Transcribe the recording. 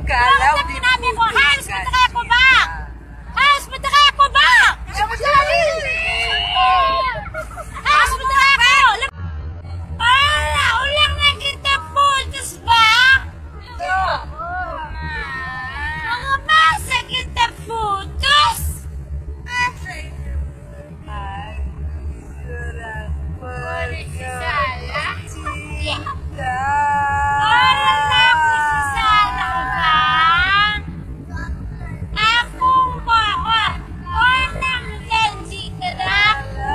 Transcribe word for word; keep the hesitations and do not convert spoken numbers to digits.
Kalau diputuskan. Harus betul aku, Bang. Harus betul aku, Bang. Harus betul aku. Alah, ulang lagi kita putus, Bang. Mengapa kita putus? Orang aku si salah, Bang. Aku bawa orang janji ke aku.